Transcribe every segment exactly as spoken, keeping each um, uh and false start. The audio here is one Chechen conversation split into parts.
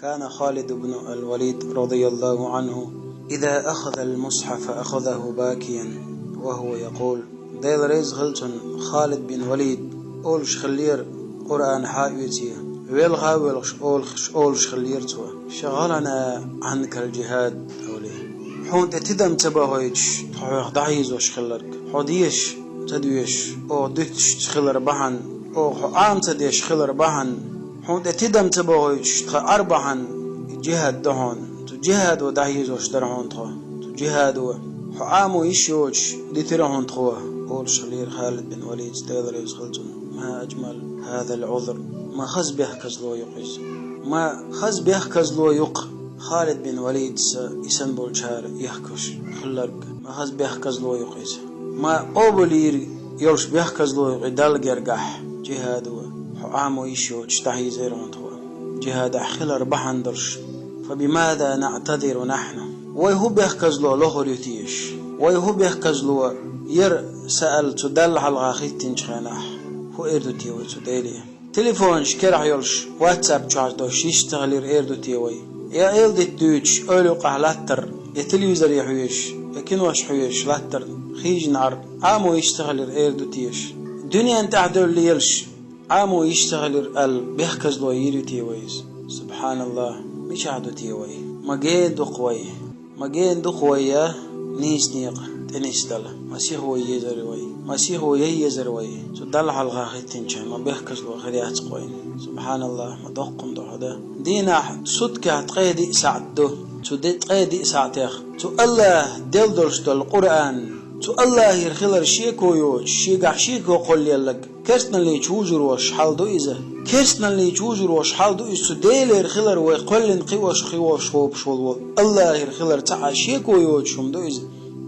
كان خالد بن الوليد رضي الله عنه إذا أخذ المصحف أخذه باكيا وهو يقول: Дела реза хилва цунна, Халид бин Валид олуш хиллера, Къуръан хьаоьций, велха а воьлхуш олуш, олуш хиллера цо: شغلنا عنك الجهاد, олий. Хьуна тӀе тидам ца бахийтуш тхо хьох дӀахьийзош хилларг, хьо дезаш ца доьшуш, оха дуьтуш ца хилар бахьана, оха хьо Ӏама ца деш хилар бахьана, хьуна тӀе тидам ца бахийтуш тхан Ӏар бахьана, и джихад ду хьуна, цу джихадо дӀахьийзош дара хьуна тхо, цу джихадо хьо Ӏамо йиш йоцуш дитира хьуна тхо, олуш хиллера Халид бин Валида, Дела реза хилва цунна. ما أجمل هذا العذر. Ма хаза бехказло ю-кх иза. Ма хаза бехказло ю-кх Халид бин Валидас и санна болчара ехкаш хилларг. Ма хаза бехказло ю-кх иза. Ма къобалйийр йолуш бехказло ю-кх и Далла гергахь. Джихадо хьо Ӏамо йиш йоцуш дӀахьийзира хьуна тхо. Джихадехь хилар бахьана долуш. فبماذا نعتذر نحن؟ Вай хӀун бехказло лохур ю теша? Вай хӀун бехказло яра, саьал цу Далла хьалха хӀиттинчу хенахь? ХӀун эр ду те вай цу Деле? Телефонаш керахь йолуш, WhatsApp чохь долуш йиш ца хилира эр ду те вай? Я эладита дуьйцуш, ойла юкъахь латтар, я телевизоре хьоьжуш, я кинош хьоьжуш латтар, хьийзина Ӏар, Ӏамо йиш ца хилира эр ду теша? Дуьненна тӀехь девлла лелаш, Ӏамо йиш ца хилира аьлла, бехказло йийр ю те вай иза? СубхьаналлахӀ, мичахь ду те вай? Ма гена ду-кх вай. Ма гена ду-кх вай я нийса некъа тӀе нисдала. Ма сихо езара вай. Ма сихо ян езара вай. Цу Далла хьалха хӀиттинчу хенахь ма бехказло хир яц-кх вайна. СубхьаналлахӀ, ма доккха хӀума ду хьо дан. Дийнахь суткех ткъе диъ сахьт ду. Цу де-, ткъе диъ сахьтех цу АллахӀа делла долуш долу Къуръан, цу АллахӀера хилар шеко йоцуш, шегахь шеко кхоллаелларг, керстаналлича вужур волуш хьал ду иза. Керстаналлича вужур волуш хьал ду иза, цу Делера хилар вай кхоьллина кхиош, кхиош хӀопуш волу волу АллахӀера хилар цхьа а шеко йоцуш хӀума ду иза.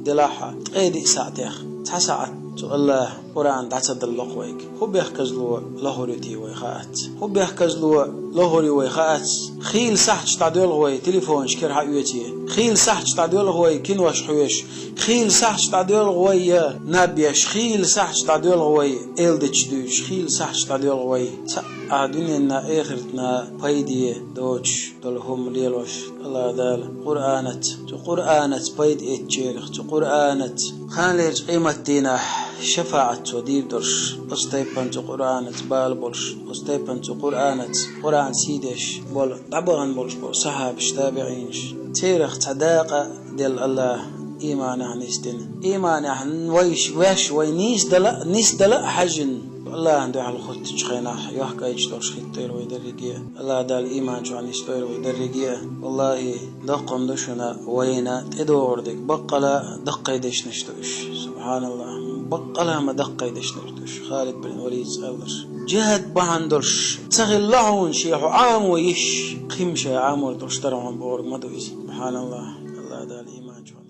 Делахь а, ткъе диъ сахьтех цхьа сахьт цу АллахӀа Къуръан дӀа ца далало-кх вайга. ХӀун бехказло лохур ю те вай хаац? ХӀун бехказло лохур ю вай хаац? Хийла сахьташ дӀадоьлху вай телефонаш кара хьаоьций. Хийла сахьташ дӀадоьлху вай кинош хьоьжуш. Хийла сахьташ дӀадоьлху вай я наб еш, хийла сахьташ дӀадоьлху вай эладиташ дуьйцуш, хийла сахьташ дӀадоьлху вай цхьа а дуьненна, эхартна пайде доцуш долу хӀума лелош. АллахӀа Дала Къуръанаца, цу Къуръанаца пайда эцначарах, цу Къуръанаца кханалерчу къематдийнахь шафаӀат цо дийр долуш, оцу тайпана цу Къуръанаца бала болуш, оцу тайпана цу Къуръанаца, Къуръан сий деш болу, дӀабахана болуш болу сахьабаш, табиӀинаш. Церах цхьа дакъа делла АллахӀа ийманехь нисдина. Ийманехь вайш веш, вай нийсдала а, нисдала а хьаьжжина, АллахӀан дуьхьал хӀуттучу хенахь йохкуьйтуш долуш хӀиттойла вай дерриге. АллахӀа Дала ийман чохь нисдойла вай дерриге. ВаллахӀи, доккха хӀума ду шуна вайна тӀедогӀур дерг. Баккъала даккхий дешнаш ду уьш. СубхьаналлахӀ. Баккъала ма даккхий дешнаш ду уьш. Халид бин Валидас аьлларш. Джихад бахьана долуш ца хилла хьуна шен хьо Ӏамо йиш, кхин шайн Ӏамор долуш дара хьуна бохург ма ду иза. СубхьаналлахӀ. АллахӀа Дала ийман чохь